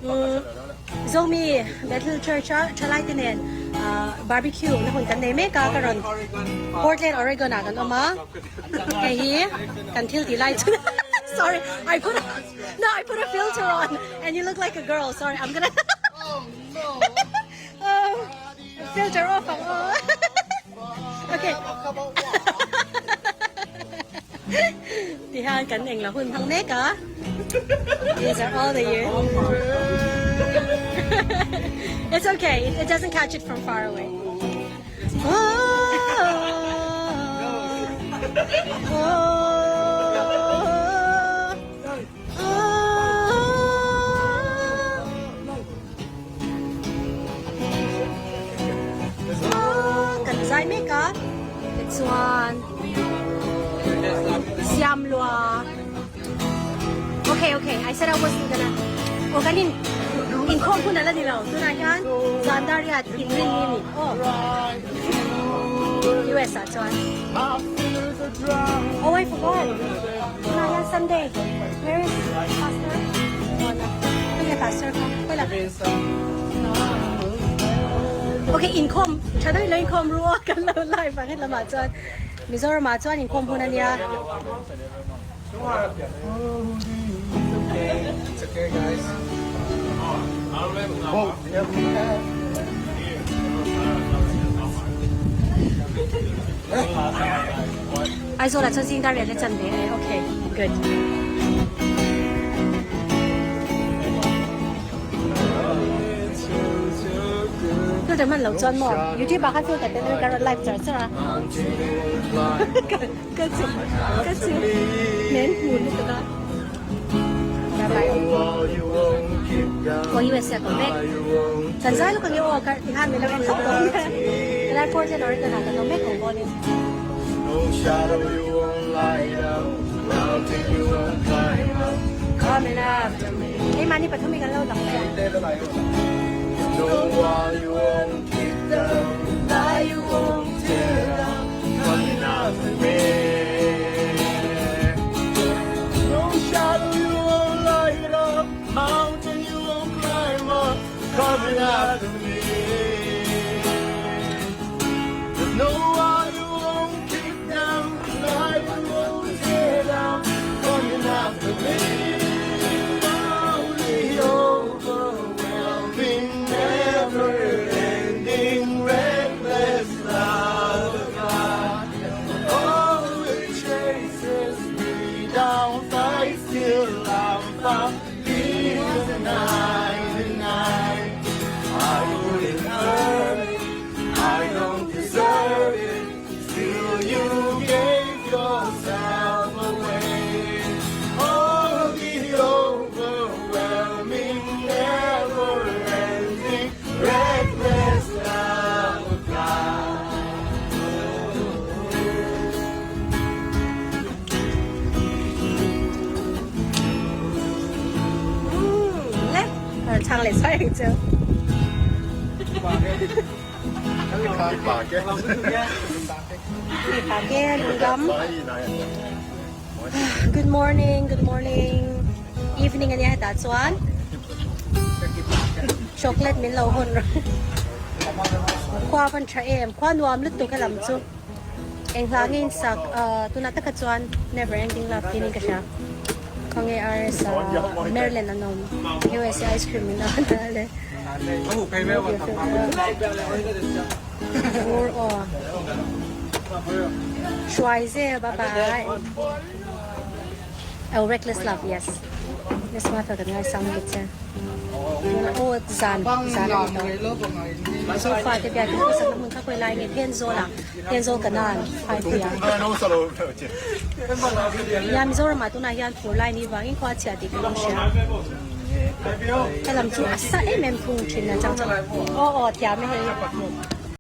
Zomi Bethel Church a thalai te nen barbecue na hun kan nei mek a ka rawn Portland Oregon ah kan awm a hei hi kan thil tih lai chu sorry I put a no I put a filter on and you look like a girl sorry I'm gonna filter off ang aw okay Tihian kan engla hun hmang mek a, these are all the youth. It's okay, it doesn't catch it from far away. Kan zai mek a tichuan siam lua okay okay I said I wasn't gonna aw kan in inkhawm hun ala ni lo tunah hian zan dar riat in rin ni a ni aw US ah chuan oh I forgot tunah hian Sunday where is pastor Khawnge pastor kha khawi la Okay inkhawm tha deuhin lo inkhawm ru a kan lo live ang helamah chuan Mizoram ah chuan inkhawm hun ania. Aizawl ah chuan zing dar riat le chan ve e okay good. Filter hman lo chuan maw youtube ah khan filter te ka rawn live char char a ka chu ka chu men hmun lutuk a bye bye aw USA ka mek kan zai lawk ang e aw ka tihan min lo en khawp dawn helai Portland Oregon ah kan awm mek awm bawnin. Keimahni pathum hi kan lo lang mai a. Chhang leh chhai ang chu. Good morning, good morning. Evening ania hetah chuan chocolate min lo hawn rawh. Khua van tha em, khua nuam lutuk helam chu. Eng hla nge in sak tunah taka chuan never ending love tih in ka hria. Khawnge RS a Maryland an awm USA ice cream in a a le. Vur aw. Hruai zel bye bye. Oh reckless love yes. Yes ma fel kan ngaisang bik che. Aw zan zan a ni tawh. Sofa te biakin ka sakna hmun kha khawi lai nge Thenzawl ah Thenzawl kanan phaipui ah. Nia Mizoram ah tunah hian fur lai ni vangin khua chhia tih ka lo hria. Helam chu a sa em em thung thin a chang chang. Aw aw thiam e hei.